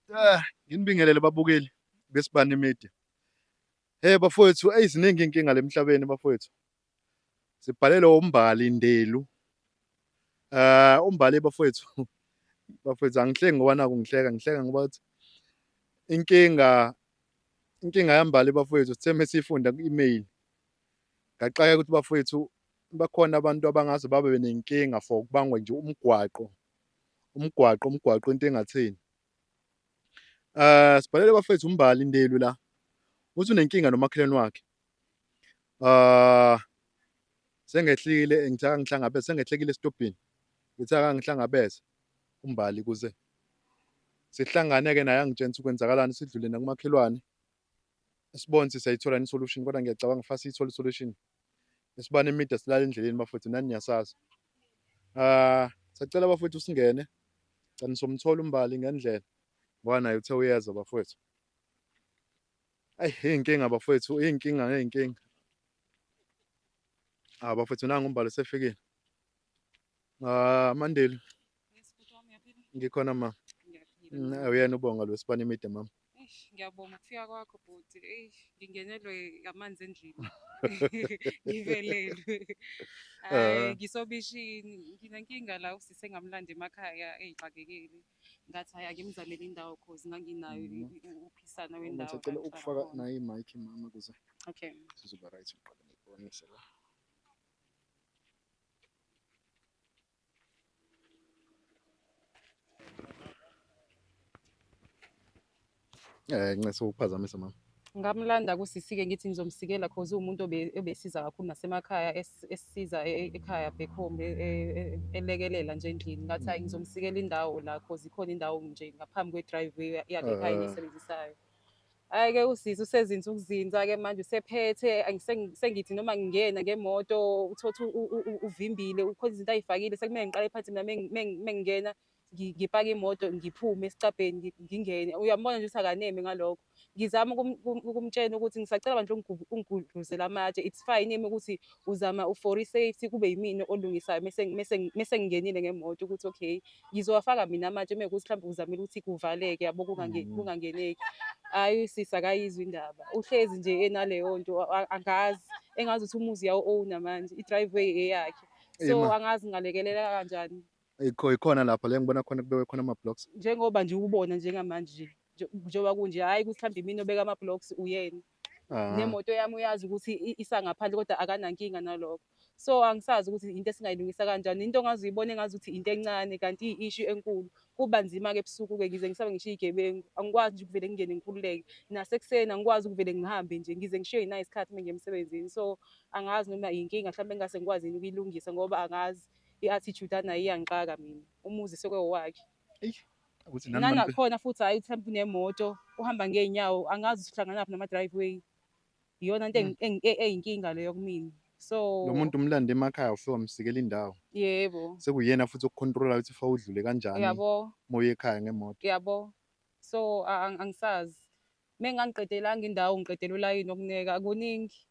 Nginibingelele babukeli beSibani Media. Hey bafowethu, eyi ziningi iy'nkinga la emhlabeni bafowethu. Sibhalelwe uMbali Ndelu. UMbali bafowethu, bafowethu angihleki ngoba naku ngihleka, ngihleka ngoba ukuthi inkinga inkinga yaMbali bafowethu sithe mesiyifunda ku-email ngaxakeka ukuthi bafowethu bakhona abantu abangaze babe nenkinga for kubangwe nje umgwaqo umgwaqo umgwaqo into engatheni. Sibhalele bafethu uMbali Ndelu la uthi unenkinga nomakhelwane wakhe. Sengehlile ngithi akangihlangabeze sengehlekile esitobhini ngithi akangihlangabeze uMbali kuze sihlangane-ke naye angitshene ukuthi kwenzakalani sidlule nakumakhelwane sibone ukuthi siyayithola yini i-solution kodwa ngiyacabanga fa siyithole i-solution. Isibani media silala endleleni bafethu nani niyasazi. Sacela bafethu singene. Cani somthola uMbali ngendlela ngoba naye uthe uyeza bafethu. Ayi iy'nkinga bafethu, iy'nkinga ngey'nkinga. Ah bafethu nangu uMbali usefikile. Ah Mandeli. Yes, bhuti wami uyaphila? Ngikhona ma. Ngiyaphila. Uyena ubonga lo Sibani Media mama. Eish, ngiyabonga ukufika kwakho bhuti. Eish, ngingenelwe amanzi endlini. Ngivelelwe. Hayi, ngisobishini. Nginenkinga la usisi engamlanda emakhaya eyixakekile. Ngathi hayi angimzamele indawo cause nganginayo uphisana wendawo. Ngicela la ngihlala ukufaka khona. nayo i-mic mama kuze Okay. sizoba right ngiqale ngikubonise la. Ncese ukuphazamisa mama. Ngamlanda kusisi-ke ngithi ngizomsikela cause uwumuntu obesiza kakhulu nasemakhaya esisiza ekhaya back home elekelela nje endlini. Ngathi hayi ngizomsikela indawo la cause ikhona indawo nje ngaphambi kwe-driveway yakhe ekhaya engiyisebenzisayo. Hhayi-ke usisi usezinza ukuzinza-ke manje usephethe sengithi noma ngingena ngemoto uthole ukuthi uvimbile ukhona izinto ay'fakile sekumele ngiqale phansi mina mengingena ngipake imoto ngiphume esicabheni ngingene. Uyambona nje ukuthi akaneme ngalokho. Ngizama ukumtshela ukuthi ngisacela bandla ungigudluzele amatshe it's fine yimi ukuthi uzama for i-safety kube yimina olungisayo mese ngingenile ngemoto ukuthi okay ngizowafaka mina amatshe uma kuwukuthi mhlawumbe uzamile ukuthi kuvaleke yabo kungangeneki. Hhayi usisi akayizwa indaba uhlezi nje enaleyo nto angazi engazi ukuthi umuzi uyawu-own-a manje i-driveway eyakhe so angazi ngingalekelela kanjani. Ikhona lapha la engibona khona kubekwe khona ama-blocks. Njengoba nje ubona njengamanje nje njengoba kunje hhayi ukuthi mhlawumbe imina obeka ama-blocks uyena. Nemoto yami uyazi ukuthi isangaphandle kodwa akanankinga nalokho. So angisazi ukuthi into esingayilungisa kanjani into ongaze uyibone engazuthi into encane kanti iyi-issue enkulu. Kuba nzima-ke ebusuku-ke ngize ngisabe ngisho iy'gebengu angikwazi nje ukuvele ngingene ngikhululeke. Nasekuseni angikwazi ukuvele ngihambe nje ngize ngishiye nayi isikhathi uma ngiya emsebenzini. So angazi noma inkinga mhlawumbe engingase ngikwazi yini ukuyilungisa ngoba angazi i-attitude anayo iyangixaka mina. Umuzi sekewowakhe. Eyi, ukuthi nani mani Nanakhona futhi hhayi ukuthi mhlawumbe unemoto uhamba ngey'nyawo angazi ukuthi uhlanganaphi nama-driveway. Iyona into eyinkinga leyo kumina. So lo muntu umlande emakhaya ufike wamsikela indawo. Yebo. Sekuyena futhi okucontrola ukuthi fa udlule kanjani. Yabo. Uma uye ekhaya ngemoto. Yabo. So angisazi. Mengangiqedelanga indawo ngiqedela ulayini wokuneka kuningi.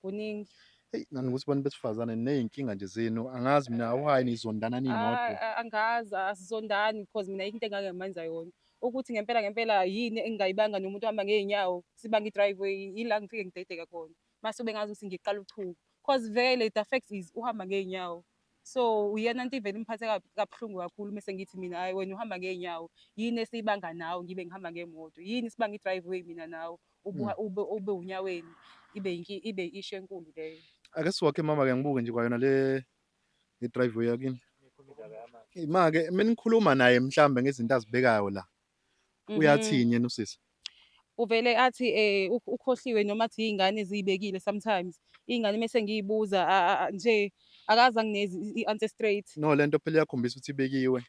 Kuningi. Hey nani ukuthi abantu besifazane niney'nkinga nje zenu angazi mina why nizondana ninodwa. Angazi asizondani because mina into engake ngamenza yona ukuthi ngempela ngempela yini engingayibanga nomuntu ohamba ngey'nyawo sibanga i-driveway ila ngifike ngidedeka khona mase ube ngazi ukuthi ngiqala uchuku cause vele the fact is uhamba ngey'nyawo so uyena nto ivele imphathe kabuhlungu kakhulu mese ngithi mina hayi wena uhamba ngey'nyawo yini esiyibanga nawe ngibe ngihamba ngemoto yini sibanga i-driveway mina nawe ube unyaweni ibe ibe i-issue enkulu leyo. Ake siwakhe mama ke ngibuke nje kwayona le driveway yakini. Ima-ke menikhuluma naye mhlambe ngezinto azibekayo la uyathini yena usisi? Uvele athi ukhohliwe noma athi iy'ngane ziyibekile sometimes iy'ngane mese ngiyibuza nje akaze anginezi i-answer straight. No lento phela iyakhombisa ukuthi ibekiwe.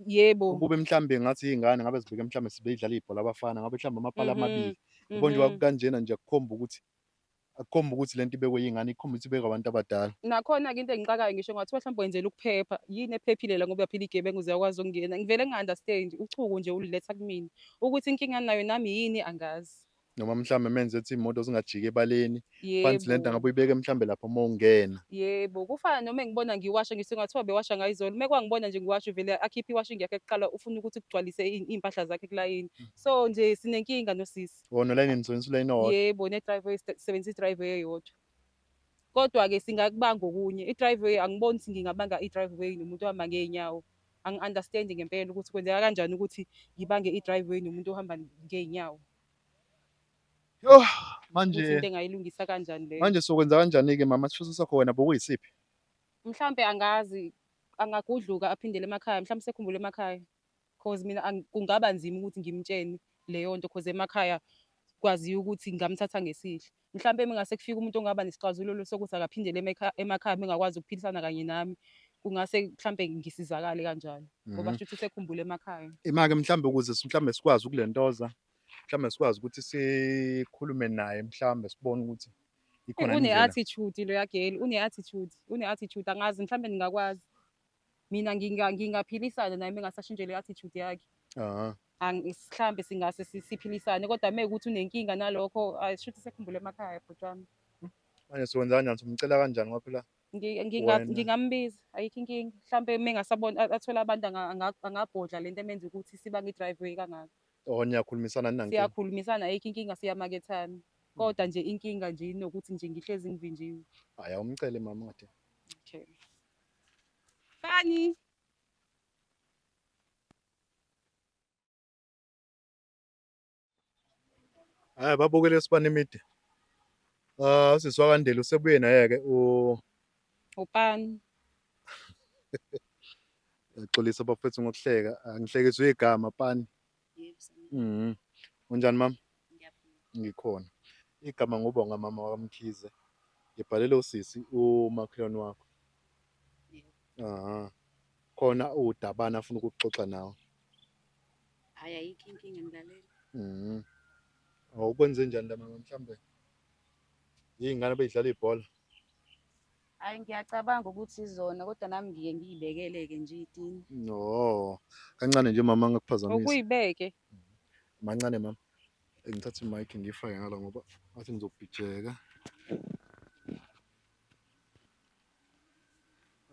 Yebo. Ukube mhlambe ngathi iy'ngane ngabe zibeke mhlambe sibeyidlala ibhola abafana ngabe mhlambe amapala amabili. Yabo nje kanjena nje akukhomba ukuthi akukhomba ukuthi lento ibekwe yingane ikhomba ukuthi ibekwe abantu abadala. Nakhona-ke into engixakayo ngisho ngathiwa mhlawumbe wenzela ukuphepha yini ephephile la ngoba phela iy'gebengu ziyakwazi ukungena. Ngivele nginga-understand uchuku nje ululetha kumina ukuthi inkinga nayo nami yini angazi. Noma mhlambe menze ukuthi iy'moto zingajiki ebaleni. Fanele lento Yebo. ngabe uyibeke mhlambe lapho uma ungena. Yebo, kufana noma engibona ngiwasha ngisho kungathiwa bewasha ngayizolo, uma kwangibona nje ngiwasha uvele akhiphe iwashing yakhe kuqala ufuna ukuthi kugcwalise iy'mpahla zakhe kulayini. So nje sinenkinga nosisi. Wona ulayini nisebenzisa ulayini owodwa. Yebo, ne-driveway sisebenzisa i-driveway eyodwa. Kodwa-ke singakubanga okunye. I-driveway angiboni ukuthi ngingabanga i-driveway nomuntu ohamba ngey'nyawo. Angi-understand-i ngempela ukuthi kwenzeka kanjani ukuthi ngibange i-driveway nomuntu ohamba ngey'nyawo. Yoh, Ukuthi manje into engayilungisa kanjani leyo. manje sokwenza kanjani-ke mama? Isifiso sakho wena bokuyisiphi? Mhlampe angazi angagudluka aphindele emakhaya, mhlampe sekhumbule emakhaya. Cause mina kungaba nzima ukuthi ngimtshene leyo nto cause emakhaya kwaziwa ukuthi ngingamthatha ngesihle. Mhlampe mengase kufika umuntu ongaba nesixazululo sokuthi akaphindele emakhaya bengakwazi ukuphilisana kanye nami, kungase mhlampe ngisizakale kanjalo. Ngoba shuthi usekhumbule emakhaya. Ima-ke mhlambe ukuze mhlambe sikwazi ukulentoza, mhlambe sikwazi ukuthi sikhulume naye, mhlambe sibone ukuthi ikhona yini indlela. Une-attitude loya girl, une-attitude, une-attitude angazi mhlambe ningakwazi. Mina ngingaphilisana naye mengasashintshe le attitude yakhe. Mhlambe singase siphilisane kodwa mekuthi unenkinga nalokho, shuthi sekhumbule emakhaya bhuti wami. Manje sokwenza kanjani? Somcela kanjani ngoba phela wena Ngingambiza, ayikho inkinga. Mhlambe mengasabona athola abantu angabhodla lento emenza ukuthi sibange i-driveway kangaka. Oh, niyakhulumisana ninankinga? Siyakhulumisana, ayikho inkinga, siyamakethana. Kodwa nje inkinga nje inokuthi nje ngihlezi ngivinjiwe. Hhayi, awumcele mama ungadingi. Okay. Fani. Hhayi, babukele Sibani Media. Usisi wakaNdela usebuye naye-ke Upani. Xolisa bafethu ngokuhleka, angihlekiswe igama Pani. Yebo, sanibona. Unjani mama? Ngiyaphila. Ngikhona. Igama nguBonga mama wakaMkhize. Ngibhalele usisi umakhelwane wakho. Yebo. Aha. Khona udabana afuna ukuxoxa nawe. Hhayi, ayikho inkinga ngilalela. Awukwenze njani la mama mhlambe? Iy'ngane bey'dlala ibhola? Hhayi, ngiyacabanga ukuthi izona kodwa nami ngiye ngiy'bekele-ke nje iy'tini. No, kancane nje mama ngakuphazamisa. Ukuyibeke. Mancane mama. Ngithathe i-mic ngiyifake ngala ngoba ngathi ngizobhijeka.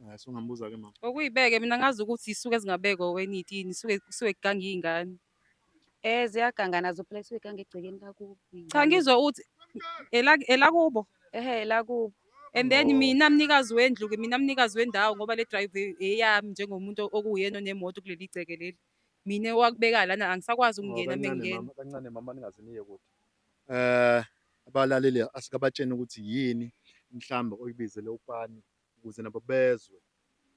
Hayi, sungambuza ke mama. Ukuyibeke mina ngazi ukuthi isuke zingabekwa wena iy'tini, suke kuganga iy'ngane. Ziyaganga nazo phela kusuke kuganga egcekeni lakubo. Cha, ngizwe uthi elakubo. Ehhe, elakubo. And then mina mnikazi wendlu ke, mina mnikazi wendawo ngoba le drive eyami njengomuntu okuyena onemoto kuleli gceke leli. Mina wakubeka lana angisakwazi ukungena mengingena. Mama, kancane mama ningaze niye kude. Abalaleli asikabatsheni ukuthi yini mhlambe oyibizele uPani ukuze nabo bezwe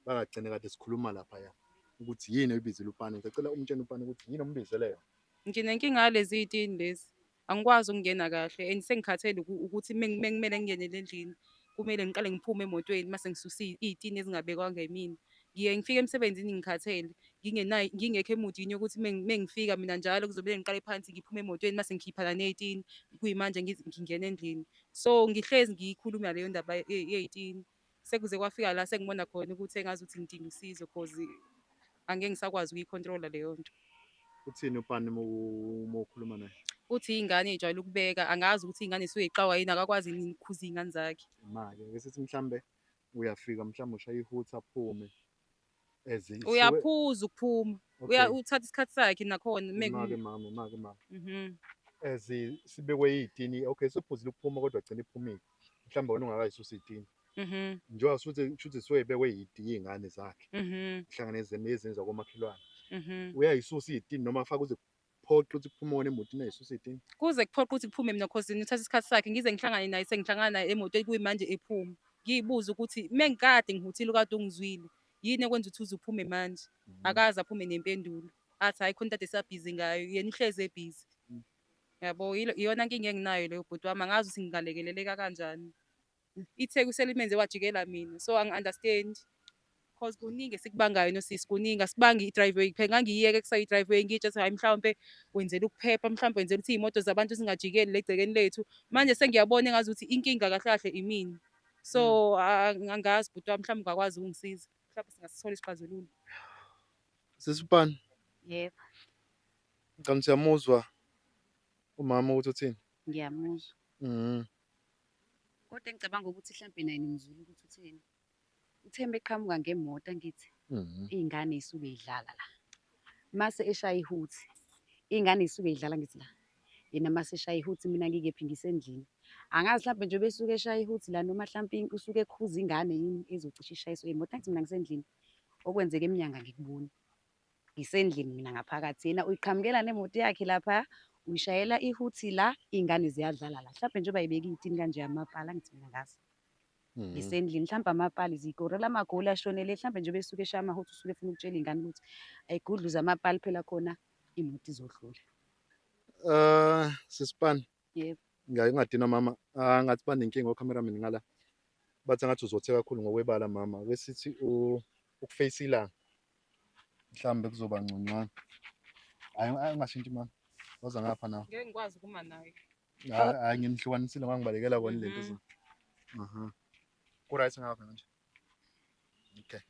bangagcine kade sikhuluma lapha ya ukuthi yini oyibizele uPani. Ngicela umtshene uPani ukuthi yini ombizele yona. Nginenkinga yalezi zitini lezi. Angikwazi ukungena kahle and sengikhathele ukuthi mengimele ngingene endlini kumele ngiqale ngiphume emotweni mase ngisusa iy'tini ezingabekwanga yimina. Ngiye ngifike emsebenzini ngikhathele, ngingekho emudini yokuthi mengifika mina njalo kuzomele ngiqale phansi ngiphume emotweni mase ngikhiphana ney'tini kuyimanje ngingena endlini. So ngihlezi ngiyikhuluma leyo ndaba yey'tini. Sekuze kwafika la sengibona khona ukuthi engazuthi ngidinga usizo cause angeke ngisakwazi ukuyicontrola leyo nto. Uthini uPani uma ukhuluma naye? Uthi iy'ngane ey'jwayele ukubeka, angazi ukuthi iy'ngane zisuke y'xakwa yini, akakwazi yini ukukhuza iy'ngane zakhe. Ma-ke, ake sithi mhlambe uyafika mhlambe ushaya ihutha aphume. Uyaphuza ukuphuma. Uthatha isikhathi sakhe nakhona, Ima-ke mama, ima-ke mama. Sibekwe iy'tini, okay, sephuzile ukuphuma kodwa gcina iphumile. Mhlambe wena ungakayisusa iy'tini. Njengoba shuthi suke ibekwe iy'ngane zakhe. Kuhlangane nezinye zakomakhelwane. Uyayisusa iy'tini noma afake kuze kuphoqe ukuthi kuphume wona emotini ayisusa iy'tini? Kuze kuphoqe ukuthi kuphume mina cause uthatha isikhathi sakhe ngize ngihlangane naye sengihlangana naye emotweni kuyimanje ephuma. Ngiyibuze ukuthi mengikade ngihuthile ukade ungizwile yini ekwenza ukuthi uze uphume manje? Akaze aphume nempendulo. Athi hayi khona into ade esabhizi ngayo, yena uhlezi ebhizi. Yabo, iyona nkinga enginayo leyo bhuti wami, angazi ukuthi ngingalekeleleka kanjani. Itheku selimenze wajikela mina, so angi-understand. Cause kuningi esikubangayo nosisi, kuningi asibangi i-driveway kuphela. Ngangiyiyeke kusayi i-driveway ngitshe ukuthi hayi mhlawumbe wenzela ukuphepha, mhlawumbe wenzela ukuthi iy'moto zabantu zingajikeli le egcekeni lethu. Manje sengiyabona engazuthi inkinga kahle kahle imina. So, angazi bhuti wami, mhlawumbe ungakwazi ukungisiza. Mhlawumbe singasithola isixazululo. Sisi Pani. Yebo. Ngicela siyamuzwa umama ukuthi uthini? Ngiyamuzwa. Kodwa engicabanga ukuthi hlampe naye nimzwile ukuthi utheni. Uthe meqhamuka ngemoto angithi iy'ngane y'suke y'dlala la. Mase eshaya ihuthi, iy'ngane y'suke y'dlala ngithi la. Yena mase eshaya ihuthi mina ngikephi ngisendlini. Angazi hlampe njengoba esuke eshaya ihuthi la noma hlampe usuke ekhuza ingane yini ezocishe ishayiswe imoto. Angithi mina ngisendlini, okwenzeka emnyango angikuboni. Ngisendlini mina ngaphakathi, yena uyiqhamukela nemoto yakhe lapha, uyishayela ihuthi la, iy'ngane ziyadlala la. Hlampe njengoba ebeka iy'tini kanje amapala, angithi mina angazi. Ngisendlini mhlawumbe amapali ziyikorela amagoli ashonele mhlawumbe njengoba esuke eshaya amahuthi usuke efuna ukutshela iy'ngane ukuthi ayigudluze amapali phela khona imoto izodlula. Sisipani. Yebo. Ngake ngadinwa mama. Ah, ngathi banenkinga o-cameraman ngala. Bathi ngathi uzothe kakhulu ngokwebala mama. Ake sithi ukuface ilanga. Mhlawumbe kuzoba ngconywana. Hayi, ungashintshi mama. Woza ngapha nawe. Ngeke ngikwazi ukuma naye. Hayi, hayi, nginihlukanisile ngoba ngibalekela kona lento zo. Aha. Ku-right ngapha manje. Okay.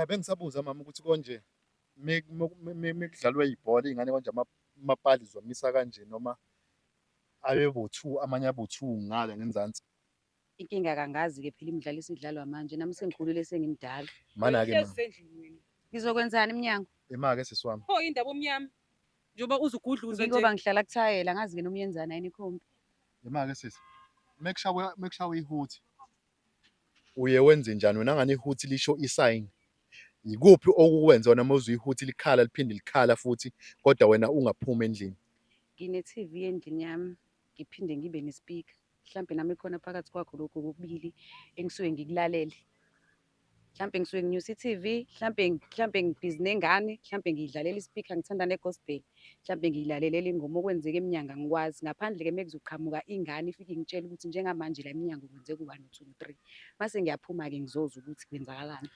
Bengisabuza mama ukuthi konje mekudlalwa ibhola iy'ngane konje amapali zomisa kanje noma abe bo-two amanye abo-two ngale ngenzansi. Inkinga kangazi-ke phela imidlalo esidlalwa manje nami sengikhulile sengimdala. Mana-ke Uhlezi mama. sendlini wena. Ngizokwenzani emnyango? Ima-ke sisi wami. Pho indaba omnyama. Njengoba uzugudluza nje. Ngoba ngihlala kuthayela angazi-ke noma uyenzani yini ikhombi. Ima-ke sisi. Mekushawe ihuthi uye wenze njani wena ngani ihuthi lisho i-sign? Yikuphi okukwenza wena uma uzwa ihuthi likhala liphinde likhala futhi kodwa wena ungaphumi endlini? Ngine-T_V endlini yami ngiphinde ngibe ne-speaker. Mhlampe nami khona phakathi kwakho lokhu kokubili engisuke ngikulalele. Mhlampe ngisuke nginyusa i-T_V, mhlampe ngibhizi nengane, mhlampe ngiyidlalela i-speaker ngithanda ne-gospel. Mhlampe ngiyilalelela ingoma okwenzeka emnyango angikwazi. Ngaphandle-ke mekuzoqhamuka ingane ifike ingitshele ukuthi njengamanje la emnyango kwenzeka u-one, u-two, no-three. Mase ngiyaphuma-ke ngizozwa ukuthi kwenzakalani.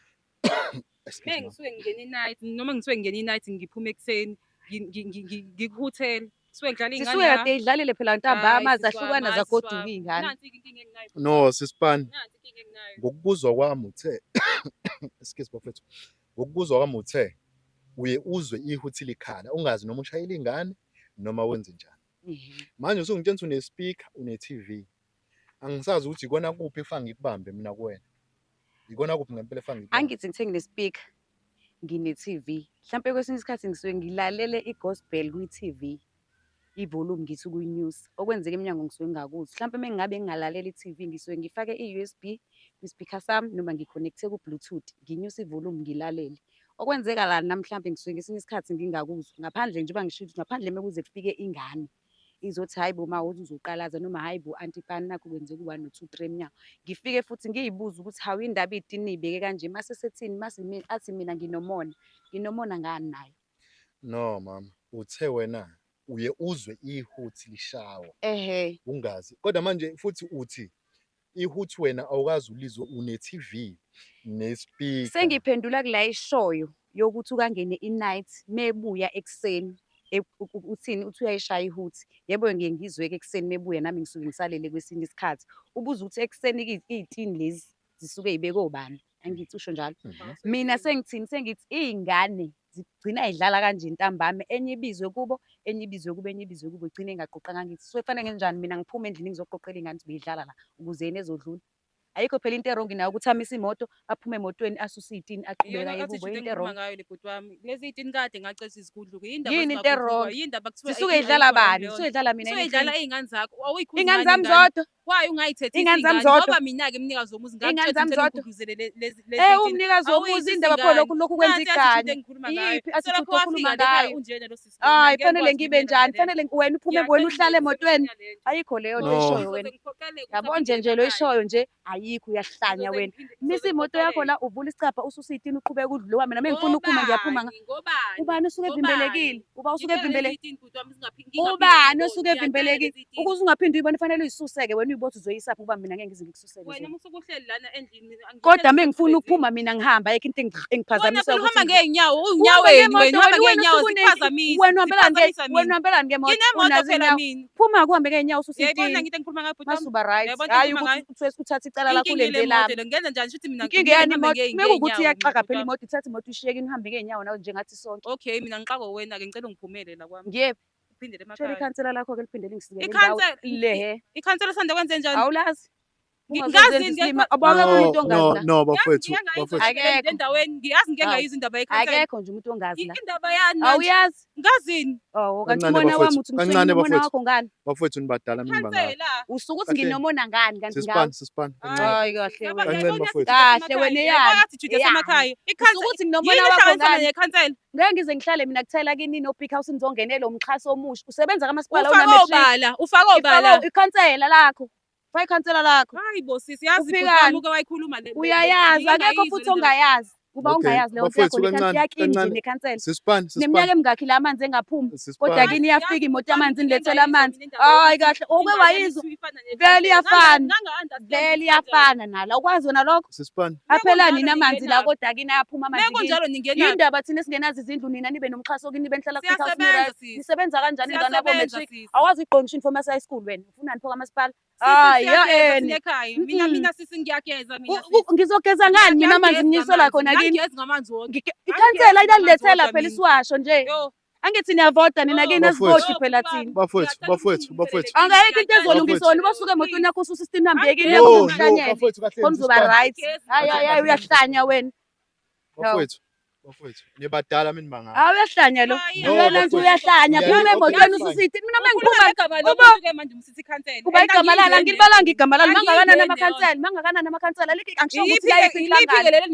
Excuse Me me. ngisuke ngingena i-night noma ngisuke ngingena i-night ngiphuma ekuseni ngikuhuthele. Kusuke kudlala iy'ngane Zisuke la. kade y'dlalile phela ntambama Hayi, sisi wami, zahlukana hayi, sisi zagoduka wami. iy'ngane. Nansi-ke inkinga enginayo. No, sisipani. Nansi inkinga enginayo. Ngokubuzwa kwami uthe excuse bafethu. Ngokubuzwa kwami uthe uye uzwe ihuthi likhala ungazi noma ushayela ingane noma wenze njani. Manje usungitshela ukuthi une-speaker, une-T_V. Angisazi ukuthi ikona kuphi efana ngikubambe mina kuwena. Ikona kuphi ngempela efana ngikubambe. Angithi ngithe ngine-speaker, ngine-T_V. Mhlampe kwesinye isikhathi ngisuke ngilalele i-gospel kwi-T_V. I-volume ngithi ukuyinyusa. Okwenzeka emnyango ngisuke ngingakuzwa. Mhlampe uma ngabe ngingalalela i-T_V ngisuke ngifake i-U_S_B kwi-speaker sami noma ngi-connect-e ku-bluetooth, nginyuse i-volume ngilalele. Okwenzeka la nami mhlampe ngisuke ngesinye isikhathi ngingakuzwa. Ngaphandle njengoba ngishilo ukuthi ngaphandle uma kuze kufike ingane izothi hhayi bo ma wothi uzoqalaza noma hhayi bo anti pani nakhu kwenzeka u-one no-two three emnyango. Ngifike futhi ngiy'buze ukuthi hawu indaba iy'tini niy'beke kanje mase sethini mase athi mina nginomona. Nginomona ngani naye? No mama, uthe wena uye uzwe ihuthi lishawa. Ehhe. Ungazi. Kodwa manje futhi uthi ihuthi wena awukazi ulizwe une-T_V ne-speaker. Sengiphendula kula ishoyo yokuthi ukangene i-night mebuya ekuseni uthini uthi uyayishaya ihuthi. Yebo ngiye ngizwe-ke ekuseni mebuya nami ngisuke ngisalele kwesinye isikhathi. Ubuza ukuthi ekuseni iy'tini lezi zisuke y'bekwe obani. Angithi usho njalo. Mina sengithini sengithi iy'ngane zigcina y'dlala kanje ntambama enye ibizwe kubo, enye ibizwe kubo, enye ibizwe kubo igcine ingaqoqanga ngithi. So kufanele ngenzenjani mina ngiphume endlini ngizoqoqela iy'ngane ukuthi bey'dlala la ukuze yena ezodlula. Ayikho phela into e-wrong nayo ukuthi amise imoto, aphume emotweni asuse iy'tini aqhubeke Iyona aye kubo attitude into engikhuluma e-wrong. ngayo le bhuti wami. Lezi iy'tini kade ngacela ukuthi zigudluke. Yini indaba Yini into zingagudlukwa? e-wrong? Yini indaba kuthiwa Zisuke y'dlala ayikho wrong bani? leyo Zisuke y'dlala mina Zisuke yini y'dlala inkinga? iy'ngane zakho. Awuyikhuzi Iy'ngane ngani zami ingane? zodwa. Why ungayithethisi Iy'ngane zami ingane? zodwa. Ngoba mina-ke mnikazi womuzi Iy'ngane ngakutshela zami ukuthi ngicela zodwa. ungigudluzele lezi iy'tini. Umnikazi womuzi Awuyizisi indaba pho ingane. lokhu kwenza Nansi attitude igane. engikhuluma ngayo. Iyiphi attitude Selokhu okhuluma wafika la ekhaya ngayo? unjena lo sisi lona. Hayi, Ngeke fanele ngikwazi ngibe ukumelana njani? nale nto. Fanele wena uphume Ngiyacela wena uhlale ngize emotweni. ngisebenzise le nto. Ayikho leyo nto No. oyishoyo wena. Ngizoze ngiphoqeleke ukuthi Yabo aphinde nje nje lo emakhaya. oyishoyo nje ayikho uyahlanya Ngizoze wena. ngizoze Misa imoto yakho ngiphoqeleke. la uvule isicabha ususe iy'tini uqhubeke udlule ngoba mina uma ngifuna ukuphuma ngiyaphuma. Ngobani? Ngobani? Ubani osuke Ngobani? evimbelekile? Uba usuke Ngicela lezi evimbele iy'tini bhuti wami ngingaphinde Ubani ngiyibone. osuke Ngiyacela evimbelekile? lezi iy'tini. Ukuze ungaphinde uyibone fanele uyisuseke wena uyibone ukuthi uzoyisaphi ngoba mina ngeke ngize ngikususele Wena zona. uma usuke uhleli lana endlini mina Kodwa ngihlezi uma ngifuna emsebenzini. ukuphuma mina ngihamba ayikho into Wena engiphazamisayo phela ukuthi uhamba ngey'nyawo, Uhamba uwunyaweni wena ngemoto uhamba wena, wena ngey'nyawo usuke zikuphazamisa, wena uhambelani zikuphazamisa wena mina. uhambelani ngemoto? Nginemoto Unazo phela iy'nyawo. mina. Phuma-ke uhambe ngey'nyawo ususe Uyayibona iy'tini. into engikhuluma ngayo bhuti wami? Mase uba right. Uyayibona into Hhayi engikhuluma ukuthi ngayo? uthwese uthathe icala lakho Inkinga ile ulenze moto lami. le ngenza njani shuthi mina Inkinga kumele yani ngihambe imoto? Uma kuwukuthi ngey'nyawo mina iyaxaka bhuti phela wami. imoto, ithathe imoto uyishiye kini uhambe ngey'nyawo nawe njengathi sonke. Okay mina ngixakwe uwena-ke ngicela ungiphumele la kwami. Ngiyephi? Ngiphindele Tshela emakhaya. ikhansela lakho-ke liphinde lingisikele indawo. Ikhansela Lehe. ikhansela sanda kwenze njani? Awulazi. Ngazi Abakho No, umuntu ongazi no, la. no bafowethu, Yazi ngike bafowethu. ngayizwa Akekho. endaweni, ngiyazi ngike Hawu. ngayizwa indaba yekhansela. Akekho nje umuntu ongazi la. Indaba yani manje? Awuyazi? Ngazini? Oh, kanti Kancane umona wami bafowethu, uthi ngithwele kancane umona bafowethu. wakho ngani? Bafowethu nibadala mina bangaka. Khansela. Usuke uthi Kahleni. nginomona ngani kanti ngawe? Sisipani, sisipani, kancane. Hayi kahle Yaba wena. Kancane ngiyayibona bafowethu. Kahle wena eyani? Phakathi Judy Eyani? yasemakhaya. Usuke Ikhansela uthi nginomona yini wakho ehlanganisana ngani? nekhansela? Ngeke ngize ngihlale mina kuthela kini no-Big House nizongenela umxhaso omusha. Usebenza kamasipala Ufake una-matric. obala, ufake obala. Ifake ikhansela lakho. Faka ikhansela lakho. Hayi bo sisi, yazi Uphikani? bhuti wami uke wayikhuluma le. Uyayazi, ngike akekho ngayizwa futhi le ndaba. ongayazi. Kuba Okay, ungayazi leyo nto bafowethu yakho kancane, yakini nje kancane. nekhansela. Sisipani, sisipani, Neminyaka emingakhi la amanzi engaphumi. Kodwa sisipani. kini iyafika imoto yamanzi inilethela amanzi. Mina indaba Hayi kahle, oke Ingane wayizwa. yami ifana Vele nekhansela. iyafana. Nganga-understand Vele ukuthi kanjani. iyafana nalo. Awukwazi wena lokho? Sisipani. Aphela nini Mekunjalo amanzi la ningenaphi? kodwa kini ayaphuma amanzi kini. Mekunjalo ningenaphi? Yindaba thina esingenazo izindlu nina nibe nomxhaso kini nibe nihlala ku-Big House Siyasebenza ni-right. sisi. Nisebenza kanjani ingane Siyasebenza yabo-matric? sisi. Awazi uyigqoke ngisho uniform yase-high school wena. Ufunani pho kamasipala? Sisi Hayi, ya siyageza ene. thina ekhaya. Mina Mm-mm. mina sisi ngiyageza mina sisi. Ngizogeza ngani mina amanzi Ngiyageza ngiyisola ngamanzi. khona kini? Ngangigezi ngamanzi wonke. Ikhansela Angigezi ngamanzi ililethela wodwa phela mina. isiwasho nje. Yo. Angithi niyavota nina Yo. kini Bafowethu. asivoti phela thina. Bafowethu, bafowethu, bafowethu. Angayikho into ezolungiswa wena Bafowethu. uba usuke emotweni yakho ususisitini uhambe kini Yo, yo, uhlanyele. bafowethu kahleni Khona uzoba sisipani. right. Hayi hayi hayi uyahlanya wena. Bafowethu, bafowethu. Nibadala mina bangaka. Hayi uyahlanya lo. Hayi, No, Uyalanda bafowethu. uyahlanya. Ngiyali- Phuma okay, emotweni that's fine. ususitini. Mina Ukhuluma mengiphuma ngegama uba lomuntu ke manje umsithi ikhansela. kuba And igama lalo angiyingeni angilibalanga igama lalo mangakanani Angiyingeni leyo amakhansela mangakanani amakhansela like angisho ukuthi Iyiphi layiphi iliphi ke inhlangano. leli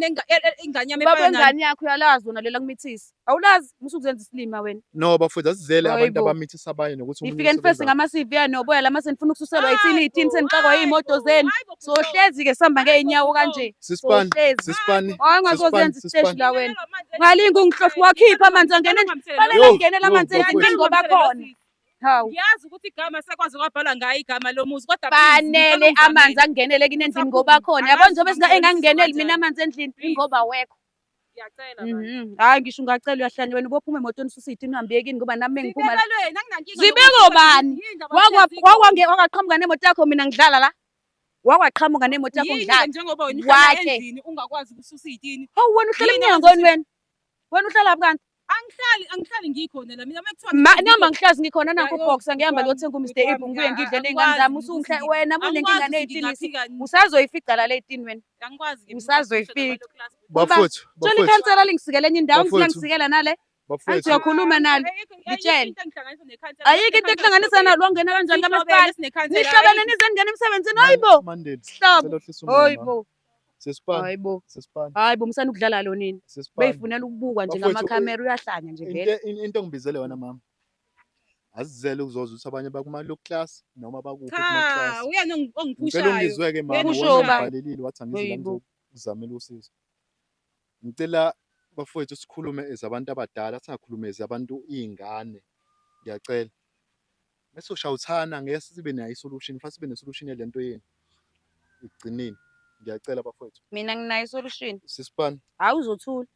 ingane yami Baba efana nami? wengane yakho uyalazi wona lela kumithisi. Awulazi musukuzenza isilima wena. No bafowethu, asizele Hayi abantu bo. abamithisa abanye nokuthi omunye Nifike nifese usebenza. ngama-CV anoboya lama senifuna ukususelwa yithini Hayi iy'tini bo, senixakwa hayi iy'moto bo, zenu. hayi bo, bhuti wami. Sohlezi-ke sihamba Hayi bo, ngey'nyawo bhuti wami. kanje. Sisipani, Sohlezi. sisipani, Hayi sisipani, ungazozenza isiteshi sisipani. la wena. Ngingenelwa amanzi Ngalinga ungihlohla wakhipha amanzi angena endlini. Fanele Yo, angenele yo, amanzi endlini bafowethu. ngoba khona. Hawu. Ngiyazi ukuthi igama sekwaze kwabhalwa ngayo igama lomuzi kodwa please ngicela Fanele amanzi ungizamele. angenele kini endlini Usaphuma. ngoba khona. Yabo Angazi njengoba noma engangingeneli mina kanjani. amanzi endlini Please. ingoba awekho. Ngiyacela bandla. Mhm. Hhayi ngisho ungacela uyahlanya wena ubophuma emotweni ususiyitini uhambe kini ngoba nami mengiphuma la. Zibekelweni anginankinga Zibeke nokuthi obani? yini indaba hlezi ikhona. Wakwaqhamuka nemoto yakho mina ngidlala la. Wakwaqhamuka nemoto yakho Yini ngidlala. ke njengoba wena uhlala Wakhe. endlini ungakwazi ukususa iy'tini? Hawu wena uhlala Yini emnyangweni ongasusa wena. Wena uhlala phi kanti? Angihlali angihlali ngikhona la mina mekuthiwa Ma ngihlezi noma ngikhona. ngihlezi ngikhona Ya nanku yo uBoxer bhuti ngihamba wami, ngiyothenga uMr bhuti Ibu wami, ngibuye ngidle ney'ngane angikwazi zami ukuthi usungihle wena uma unenkinga angikwazi ukuthi ney'tini ngingaphika usazoyifica la ley'tini wena. angikwazi ke mina ukuthi ngisho Usazoyifica. nabalo class bhuti. Uba Bafowethu, tshela bafowethu, ikhansela lingisikele enye indawo ngifuna bafowethu, ngisikela nale. Angithi bafowethu. uyakhuluma nalo. Ayikho ayikho Ngitshele. into engihlanganisa nekhansela. Ayikho into ekuhlanganisa nalo wangena kanjani Sihlobene kamasipala? sinekhansela Nihlobene ayikho. nize ningena emsebenzini hayibo. Mandeli, Sihlobo. ngicela uhlise umoya mama. Hayibo. Sisipani, Hayibo. sisipani, Hayibo msana ukudlala lo nini. sisipani. Beyifunela ukubukwa nje Bafowethu, ngamakhamera uyahlanya nje vele. Into engibizele wena mama. Asizele ukuzozwa ukuthi abanye bakuma-low class noma bakuphi Cha, kuma-class. uyena Ngicela ongiphushayo. ungizwe-ke mama, Uyena Kusho wena ba? ungibhalelile wathi angize la Hayibo. ngizokuzamela usizo. Ngicela bafowethu sikhulume as abantu abadala, singakhulumi as abantu iy'ngane. Ngiyacela. Mese ushawuthana ngeke sibe nayo i-solution, kufanele sibe ne-solution yale nto yenu. Ekugcineni. Ngiyacela bafowethu. Mina nginayo isolution. Sisipani. Hayi uzothula.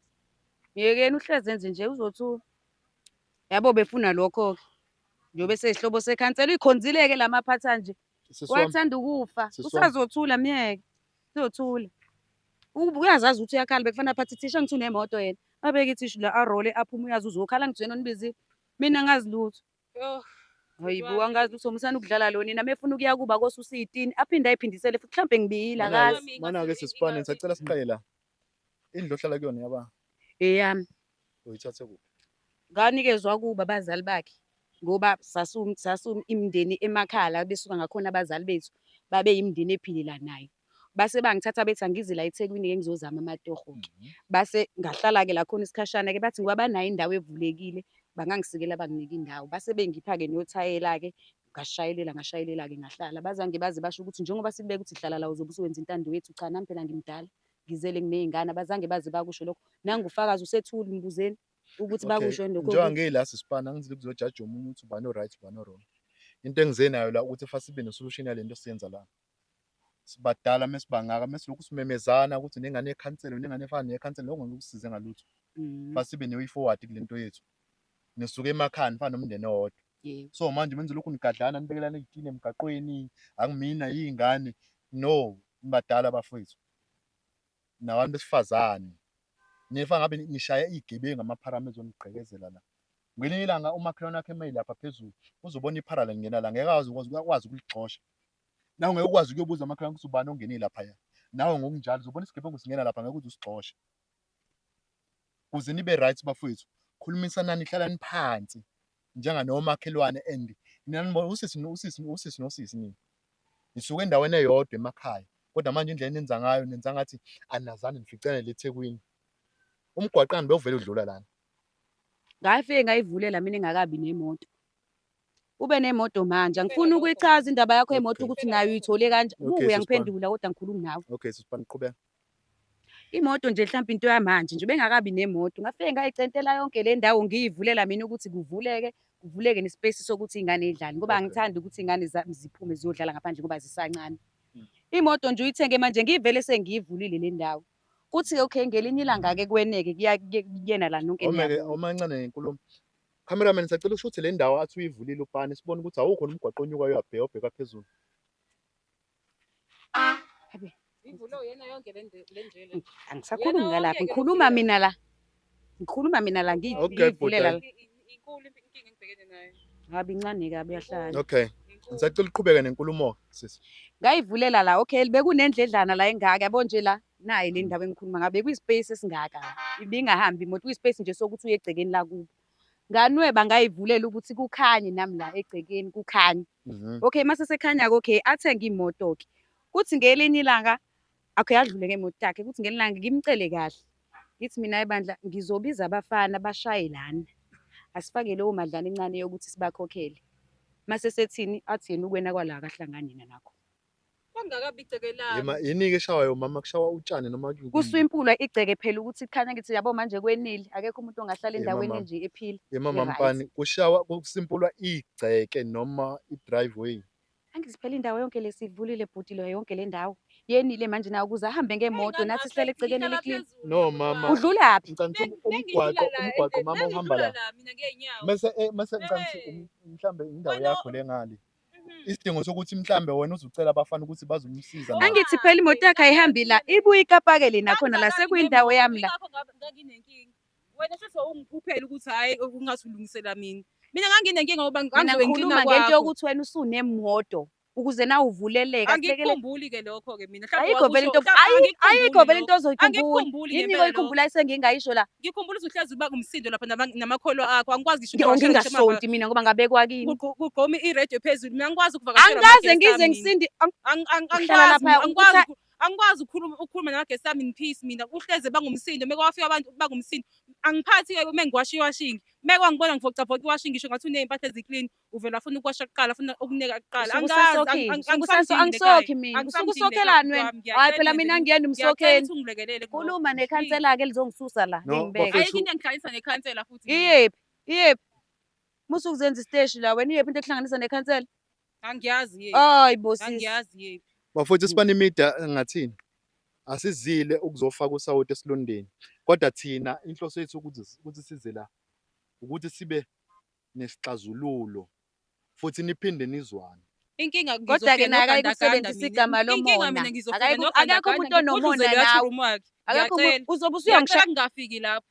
Yekeni uhlezi enze nje uzothula. Yabo befuna lokho-ke. Njengoba eseyisihlobo sekhansela uyikhonzile-ke la maphatha nje. Sisi wami. Wathanda ukufa. Sisi wami. Usazothula myeke. Uzothula. Uyazazi ukuthi uyakhala bekufanele aphathe ithishu angithi unemoto yena. Abeke ithishu la arole aphume uyazi uzokhala angithi uyena onibizile. Mina angazi lutho. Yoh, bhuti Hayibo wami. angazi lutho musana ukudlala lo nina mefuna ukuya kuba kosusa iy'tini aphinde ayiphindisele futhi mhlampe ngibiyile Mana-ke akazi. Wami mana-ke ingase sisipani ngisacela siqale la. Indlu ohlala kuyona yaba Eyami. uyithathe kuphi? Nganikezwa kubo abazali bakhe ngoba sasu imindeni emakhaya la besuka ngakhona abazali bethu babe yimindeni ephilelanayo. Base bangithatha bethi angize la eThekwini-ke ngizozama amatoho-ke. Base ngahlala-ke la khona isikhashana-ke bathi ngoba banayo indawo evulekile bangangisikela banginike indawo. Base bengipha-ke nothayela-ke ngashayelela ngashayelela-ke ngahlala. Bazange baze basho ukuthi njengoba sikubeka ukuthi hlala la uzobe usuwenza intando yethu. Cha nami phela ngimdala ngizele nginey'ngane abazange baze bakusho lokho. Nangufakazi usethule mbuzeni ukuthi Okay, bakusho yini lokho njengoba ukuthi ngila sisipani angizile ukuzojaja omunye ukuthi ubani o-right ubani o-wrong. Into engize nayo la ukuthi fanele sibe ne-solution yale nto esiyenza la. Sibadala mesibangaka mesilokhu simemezana ukuthi nengane yekhansela nengane efana neyekhansela lokho ngeke kusize ngalutho. Fanele sibe ne-way forward kule nto yethu. Nisuke emakhaya nifana nomndeni owodwa. Yebo. So manje menze lokhu nigadlana nibekelana iy'tini emgaqweni, angimina iy'ngane. No, nibadala bafowethu. Nabantu besifazane. Nifana ngabe nishaya iy'gebengu amapharama ezonigqekezela la. Ngelinye ilanga umakhelwane wakhe eme lapha phezulu uzobona iphara lingena la, ngeke azi ukwazi ukuligxosha. Nawe ngeke ukwazi ukuyobuza umakhelwane ukuthi ubani ongenile laphaya. Nawe ngokunjalo uzobona isigebengu singena lapha, ngeke uze usigxoshe. Kuze nibe right bafowethu, khulumisanani, hlalani phansi njenganomakhelwane and nina usisi usisi usisi nosisi nina nisuke endaweni eyodwa emakhaya, kodwa manje indlela enenza ngayo nenza ngathi anazani, nificane le eThekwini. Umgwaqani bewuvele udlula lana. Ngafike ngayivulela mina engakabi nemoto. Ube nemoto manje, angifuni ukuyichaza indaba yakho yemoto ukuthi nayo uyithole kanje. Buka uyangiphendula kodwa ngikhulumi nawe. Okay, sisibani qhubeka. Imoto nje mhlawumbe into yamanje nje bengakabi nemoto. Ngafike ngayicentela yonke le ndawo ngiyivulela mina ukuthi kuvuleke, kuvuleke nespace sokuthi iy'ngane y'dlale ngoba angithandi ukuthi iy'ngane zami ziphume ziyodlala ngaphandle ngoba zisancane. Imoto nje uyithenge manje ngivele sengiyivulile le ndawo. Kuthi-ke okay ngelinye ilanga-ke kweneke kuya kuyena la nonke Omeke niyabona. omancane ngenkulumo. Cameraman sacela ushuthe le ndawo athi uyivulile upani sibone ukuthi awukho nomgwaqo onyukayo uyabheka obheka phezulu. Habe, Ivule uyena yonke le ndlela. Angisakhulumi ngalapha, ngikhuluma mina la. Ngikhuluma mina la Okay, ngiyivulela la. Inkulu inkinga engibhekene nayo. Ngabe incane kabi uyahlanya. Okay. Ngisacela uqhubeke nenkulumo sisi. Ngayivulela la okay bekunendledlana la engaka yabo nje la nayi le ndawo engikhuluma ngayo bekuyi-space esingaka ibingahambi imoto kuyi-space nje sokuthi uye egcekeni lakubo. Nganweba ngayivulela ukuthi kukhanye nami la egcekeni kukhanye. Okay mase sekhanya-ke okay athenge imoto-ke. Kuthi ngelinye ilanga okay adlule ngemoto yakhe kuthi ngelinye ilanga ngimcele kahle. Ngithi mina hayi bandla ngizobiza abafana bashaye lana. Asifake leyo madlana encane yokuthi sibakhokhele. Mase sethini athi yena ukwena kwala akahlangani yena nakho. Kwangakabi igceke lami. Yema yini-ke eshawayo mama kushawa utshani noma Kuswimpulwa igceke phela ukuthi kukhanya ngithi yabo manje kwenile akekho umuntu ongahlala Yema endaweni mama. enje ephila Yema e-right. mampani kushawa kusimpulwa igceke noma i-driveway. Angithi phela indawo yonke lesivulile bhuti lo yonke le ndawo yenile manje nawe ukuze ahambe ngemoto nathi sihlale egcekeni eli-clean. No mama. Udlulaphi? Ngicela ukuthi umgwaqo mama uhamba la. Mina ngeenyawo. Mase mase ngicela ukuthi mhlambe indawo yakho le ngale. Isidingo sokuthi mhlambe wena uzucela abafana ukuthi bazomsiza nabo. Angithi phela imoto yakhe ayihambi la ibuye ikapakele nakhona la sekuyindawo yami la. Ingakho nganginenkinga. Wena shuthi wawungiphuphela ukuthi hhayi ungathi ulungisela mina. Mina nganginenkinga ngoba Mina ngangizobe ngikhuluma ngiklina ngento kwakho. yokuthi wena usunemoto ukuze na uvuleleka silekelele. Angikukhumbuli-ke lokho-ke mina. Mhlawumbe Ayikho vele wakusho- into mhlawumbe ayikho vele angikukhumbuli into ozoyikhumbula. Angikukhumbuli Yini ngempela lokho. oyikhumbulayo sengingayisho la? Ngikhumbula ukuthi uhlezi uba ngumsindo lapha namakholwa akho. Angikwazi ngisho ukuvakashela ngisho Ngingasonti mina ngoba ngabekwa kini. kugqoma i-radio phezulu. Mina angikwazi ukuvakashela Angikaze ama-guest ngize ami mina. ngisindi Uhlala Angikwazi laphaya, angikwazi angikwazi ukukhuluma nama-guest ami in peace mina. Uhleze bangumsindo meke wafika abantu bangumsindo. Angiphathi-ke uma ngiwasha iwashingi. Meke wangibona ngivocavoca iwashingi ngisho ngathi uney'mpahla ezi-clean uvela afuna ukuwasha kuqala afuna ukuneka kuqala. Usuke Angazi usasokhile, usuke angisamdingi ekhaya. angisokhi mina. Usuke Angisamdingi usokhelani ekhaya wena? bhuti wami. Hhayi phela Ngiyacela mina nje angiyena ngiyacela umsokheni. ukuthi ungilekelele kulokho. Khuluma Please. nekhansela-ke lizongisusa la No, lingibeke. bafethu. Ayikho into engihlanganisa nekhansela futhi mina. Iyephi? Iyephi? Musa ukuzenza isiteshi la wena iyephi into ekuhlanganisa nekhansela? Angiyazi yephi. Hayi bo sisi. Angiyazi yephi. Bafowethu sibane media ngathini? Asizile ukuzofaka usawoti esilondeni. Kodwa thina inhloso yethu ukuthi size la ukuthi sibe nesixazululo futhi niphinde nizwane. Inkinga Kodwa-ke ngizofika naye akayi nogandaganda kusebenzisa mina. igama Inkinga lomona. mina ngizofika Akekho umuntu nogandaganda onomona ngigudluze leya nawe. room wakhe. Akekho umuntu Ngiyacela. uzobe Ngiyacela usuyongisha ngingafiki lapho.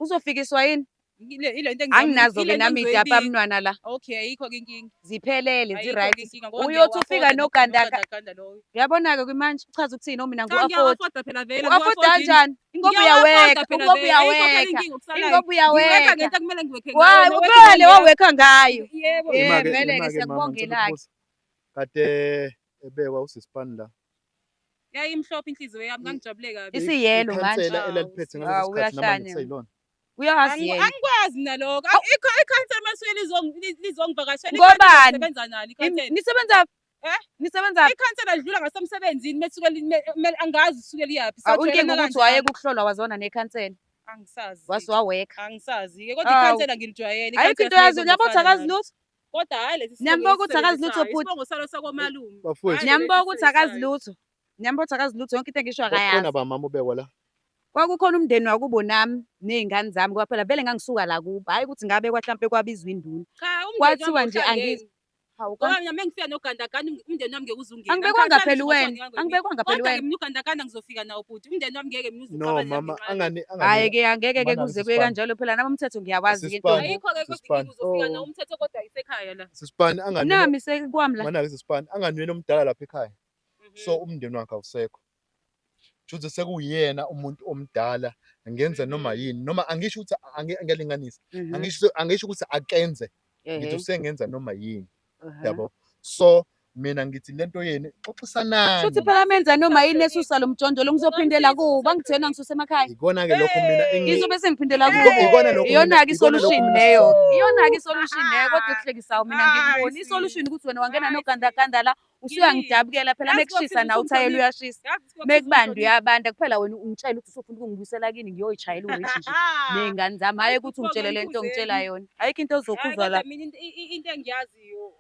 uzofikiswa yini? Ile nto engizama Anginazo-ke ile nto nami engizoyibika. idapa mnwana la. Okay, ayikho ke inkinga. Ziphelele Ayikho zi-right. ke inkinga ngoba Uyothi ufika ngiyawa-afforda nogandaganda. nogandaganda loyo. Uyabona-ke kwimanje uchaza ukuthini mina Cha ngu-afford. ngiyawa-afforda phela vele U-afforda angiwa-affordi yini? kanjani? Ingoba Ngiyawa-afforda uyaweka, phela ingoba vele. Ayikho phela uyaweka, inkinga okusalayo. ingoba Ngiwekha uyaweka. ngento ekumele ngiwekhe ngayo. Wayi Wena wekha ubele ngeyakho. wawekha ngayo. Yebo. Eh Ima-ke vele-ke ima-ke mama ngicela siyakubongela-ke. ukubuza. Kade ebekwa usisipani la. Yayimhlophe inhliziyo yami ngangijabule kabi. Isiyelo manje. Ikhansela Hawu, elaliphethe ngaleso Hawu sikhathi namanje uyahlanya. kuseyilona. Uyazi yena. Angikwazi nalokho. Ikhansela masuke lizongivakashela ikhansela Ngobani? ngisebenza nalo ikhansela. Nisebenza Eh? Nisebenza Ikhansela lidlula ngasemsebenzini mesuke angazi isuke liyaphi. Inkinga Sajwayelana ukuthi kanjalo. wayeka ukuhlolwa wazona nekhansela. Angisazi. Wase waweka. Angisazi-ke kodwa Hawu. ikhansela ngilijwayele. Ayikho Ikhansela into oyaziyo, singeke niyabona ukuthi sifane akazi nalo. lutho. Kodwa hhayi lesi sibongo Niyambuka ukuthi akazi lutho esisebenzisayo, bhuti. Isibongo salo sakomalume. Bafowethu. Hhayi Niyambuka lesi ukuthi akazi esisebenzisayo. lutho. Niyambuka ukuthi akazi lutho yonke into engisho Kwakukhona akayazi. bamama ubekwa la. Kwakukhona umndeni wakubo nami ney'ngane zami ngoba phela vele ngangisuka la kubo. Hhayi ukuthi ngabekwa hlampe kwabizwa induna. Cha, umndeni wami Kwathiwa nje awuhlangene. angizi. Hawu, Ngoba mina mengifika nogandaganda umndeni wami ngeke uze ungene. Angibekwanga Angikhathali phela ngisho uwena. ngathiwa ngingangena. Angibekwanga phela Kodwa-ke uwena. mina ugandaganda ngizofika nawo bhuti. Umndeni wami ngeke mina uze No uxabane nami mama ngenxa yalokho. angani Hhayi angani ke angeke ke mana kuze kuye sisipani. kanjalo phela nami umthetho ngiyawazi ke Sisipani. ntombi. Ayikho-ke kodwa Sisipani. inkinga uzofika Oh. nawo umthetho kodwa isekhaya la. Sisipani angani Nami sekukwami la. mana ke sisipani angani uyena omdala lapha ekhaya. So Mhm. umndeni wakhe awusekho. Shuthi sekuyena umuntu omdala ngenza noma yini noma angisho ukuthi ngiyalinganisa. Angisho ukuthi akenze ngithi usengenza noma yini yabo. So mina ngithi lento yenu xoxisanani. Shuthi phela menza noma yini esusa lo mjondolo ngizophindela kuwo bangithena ngisuse emakhaya. Ikona ke lokho mina Ngizobe sengiphindela kuwo. Ikona lokho Iyona-ke i-solution leyo. Iyona-ke i-solution leyo kodwa ekuhlekisayo mina ngikuboni. I-solution ukuthi wena wangena nogandaganda la usuyangidabukela phela mekushisa nawe uthayela uyashisa. Mekubanda uyabanda kuphela wena ungitshela ukuthi usufuna ukungibuyisela kini ngiyoyishayela u-rich nje ney'ngane zami. Hhayi ukuthi ungitshele le nto ongitshela yona. Ayikho into ozokhuzwa la. Mina into engiyaziyo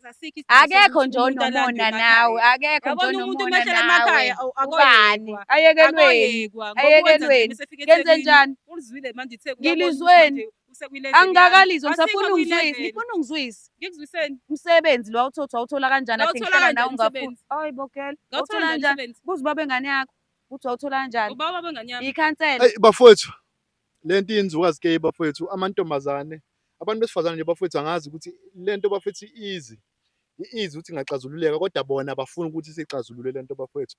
asikho isidingo Akekho sokuthi nje umuntu alandwe onomona emakhaya. nawe, akekho nje Yabona umuntu onomona uma ehlala nawe. emakhaya Ubani? akoyekwa. Ayekelweni, Akoyekwa ngoba wenza nje ayekelweni. mesefika Ngenze eThekwini. njani? Ulizwile manje iTheku uyabona ukuthi Ngilizweni. manje usekwi-level yani. Angikakalizwa Asikho ngisafuna ungizwise, kwi-level. ngifuna ungizwise. Ngikuzwiseni? Umsebenzi lo awuthothi wawuthola kanjani athi Ngawuthola ngihlala nawe kanjani ungafuni. umsebenzi? Hayi bo girl, Ngawuthola wawuthola kanjani kanjani? umsebenzi? Buza ubaba wengane yakho ukuthi wawuthola kanjani. Uba ubaba wengane yami. Ikhansela. Eyi bafowethu lento iyenziwa ke bafowethu amantombazane abantu besifazane nje bafowethu angazi ukuthi lento bafethu easy i-easy ukuthi ingaxazululeka kodwa bona bafuna ukuthi sixazulule lento bafowethu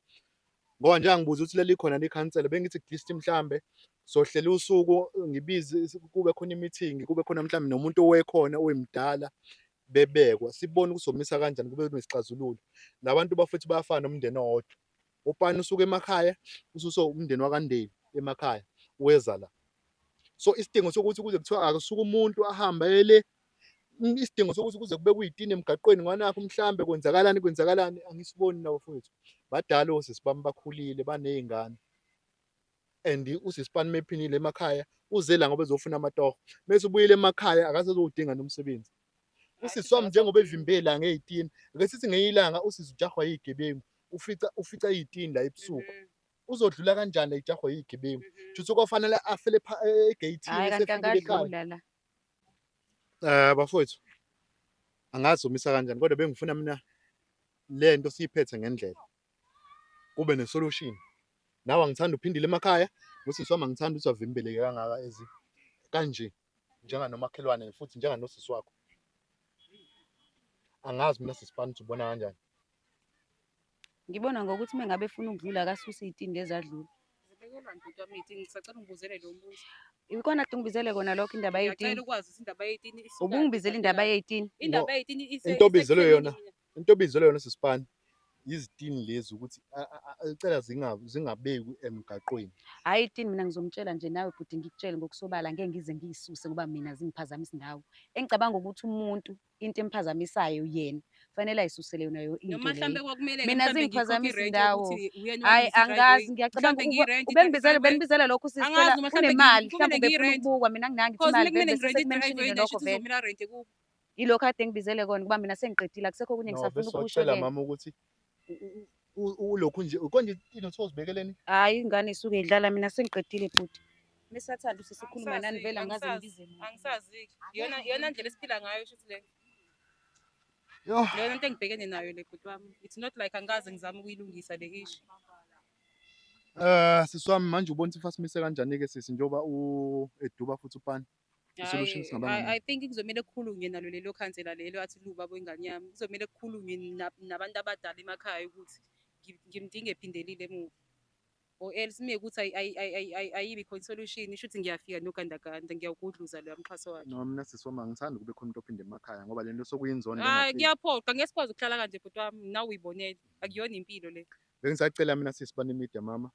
ngoba nje angibuza ukuthi leli khona likhansela bengithi at least mhlambe sohlela usuku ngibize kube khona i-meeting kube khona mhlambe nomuntu owekhona oyimdala bebekwa sibone ukuthi somisa kanjani kube nesixazululo labantu bafethu bayafana nomndeni owodwa upani usuke emakhaya ususe umndeni wakandeni emakhaya weza la so isidingo sokuthi kuze kuthiwa akusuke umuntu ahambe ayele isidingo sokuthi kuze kube kuyitini emgaqweni ngwanakho mhlambe kwenzakalani kwenzakalani angisiboni nawo mfowethu badala osisi bami bakhulile baney'ngane and usisi bani mephinile emakhaya uze la ngoba ezofuna amatoho mese ubuyile emakhaya akasezowudinga nomsebenzi usisi wami njengoba evimbe la ngey'tini ake sithi ngelinye ilanga usisi ujahwa yiy'gebengu ufica ufica iy'tini la ebusuku uzodlula kanjani la ijahwa yiy'gebengu shuthi kwafanele afele egeyithini Hhayi kanti esefikile ekhaya angadlula la. Bafowethu angazi umisa kanjani kodwa bengifuna mina lento siyiphethe ngendlela kube ne-solution. Nawe angithandi uphindile emakhaya, nosisi wami angithandi ukuthi avimbeleke kangaka ezi kanje njenganomakhelwane futhi njenganosisi wakho. Angazi mina sisi Fani ukuthi ubona kanjani. Ngibona ngokuthi uma ngabe efuna ukudlula akasuse iy'tini lezi adlule. Zibekelwani bhuti wami iy'tini? Ngisacela ungibuzele lo mbuzo. Ikona kade ungibizele kona lokho indaba Ngiyacela yey'tini. ukwazi ukuthi indaba yey'tini isukaphi Ubungibizele kahle indaba kahle. yey'tini. Indaba yey'tini Into obizelwe isekuthenini yona, mina. into obizelwe yona sisi Fani yizitini lezi ukuthi cela zingabekwi emgaqweni. Hhayi itini mina ngizomtshela nje nawe bhuti ngikutshele ngokusobala ngeke ngize ngiyisuse ngoba mina zingiphazamisa indawo. Engicabanga ukuthi umuntu into emphazamisayo yena fanele ayisusele yona yo into Noma mhlambe leyo. kwakumele-ke Mina mhlambe ngikhokhe zingiphazamisa i-rent indawo. yokuthi uyena Hhayi owalungisa angazi i-driveway. ngiyacabanga Mhlambe ukuba ngiyi-rent ubengibizele i-driveway. benibizele lokhu sisi Angazi phela noma mhlambe unemali kumele mhlawumbe ubefuna ngiyi-rent. ukubukwa mina nginangithi Cause imali kumele vele ngirente bese i-driveway sekumentionile nayo lokho shuthi vele. kuzomele arente kubo. Yilokhu kade ngibizele kona kuba mina sengiqedile akusekho okunye No, engisafuna bese ukusho wacela kuyena. mama ukuthi ulokhu nje konje into uzibekeleni? Hhayi ingane isuke idlala mina sengiqedile bhuti. Mesathanda usisi ukhuluma nani Angisazi, vele angaze angisazi, ngibize muntu. angisazi-ke. Iyona iyona ndlela esiphila ngayo shuthi le. Yoh. Iyona nto engibhekene nayo le bhuti wami. It's not like angikaze ngizame ukuyilungisa le issue. Sisi wami manje ubona ukuthi fasimise kanjani ke sisi njengoba u eduba futhi upani. I-solution Hhayi, singaba I think kuzomele kukhulunywe nalo lelo khansela lelo athi liwubaba wengane yami. Kuzomele kukhulunywe nabantu abadala emakhaya ukuthi ngimdinga ephindelile emuva. Or else uma kuwukuthi ayibi khona i-solution shuthi ngiyafika nogandaganda ngiyawugudluza loya mxhaso wakhe. No mina sisi wami angithandi kube khona umuntu ophinde emakhaya ngoba lento sokuyinzondo Hhayi engapheli. kuyaphoqa ngeke sikwazi ukuhlala kanje bhuti wami nawe uyibonele. Akuyona impilo le. Bengisacela mina sisi bane media mama.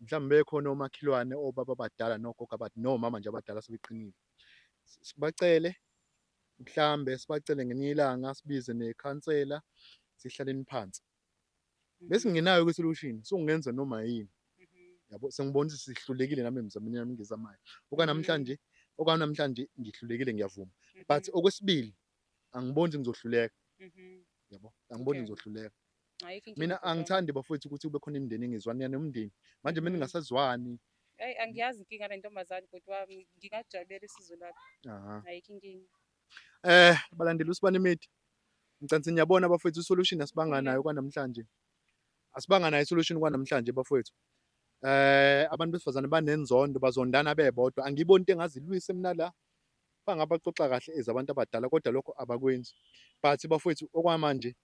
Mhlawumbe bekhona omakhelwane obaba abadala nogogo abadala nomama nje abadala sebeqinile. Sibacele mhlambe sibacele ngelinye ilanga sibize nekhansela sihlaleni phansi. Bese ngenayo kwi-solution sungenza noma yini. Yabo sengibona ukuthi sihlulekile nami emzameni yami ngizamayo. Okwanamhlanje okwanamhlanje ngihlulekile ngiyavuma. But okwesibili angiboni ukuthi ngizohluleka. Yabo angiboni ngizohluleka. Ayikho inkinga Mina bhuti wami. angithandi bafowethu ukuthi kube khona imindeni engezwani nomndeni. Manje mina ngingasazwani. Hhayi angiyazi inkinga le ntombazane bhuti wami. Ngingakujabulela usizo lakho. Aha. Ayikho inkinga. Balandeli uSibani Media. Ngicela niyabona bafowethu, isolution asibanga nayo kwanamhlanje. Asibanga nayo isolution kwanamhlanje bafowethu. Abantu besifazane banenzondo, bazondana bebodwa. Angiboni into engazilwisa mina la. Bangabaxoxa kahle as abantu abadala kodwa lokho abakwenzi. But bafowethu, okwamanje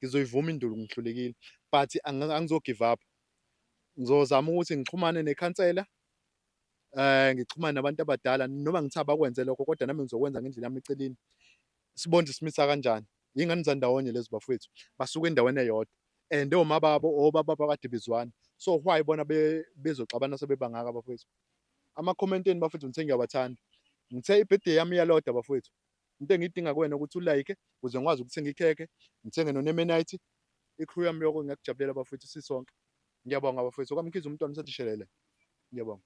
ngizoyivuma induku, ngihlulekile, but angizo give up. Ngizozama ukuthi ngixhumane nekhansela, ngixhumane nabantu abadala, noma ngithi abakwenze lokho, kodwa nami ngizokwenza ngendlela yami eceleni. Sibone ukuthi simisa kanjani. Iy'ngane zandawonye lezi bafowethu, basuka endaweni eyodwa and oma babo obaba bakade bezwana, so why bona bezoxabana sebebangaka bafowethu? Ama-comment enu bafowethu, ngithe ngiyawathanda. Ngithe i-birthday yami iyaloda bafowethu. Into engiyidinga kuwena ukuthi ulike ukuze ngikwazi ukuthenga ikhekhe, ngithenge nonemenite, i-crew yami yoko. Ngiyakujabulela bafowethu, sisonke. Ngiyabonga bafowethu. Okwamkhize umntwana usathi shelele. Ngiyabonga.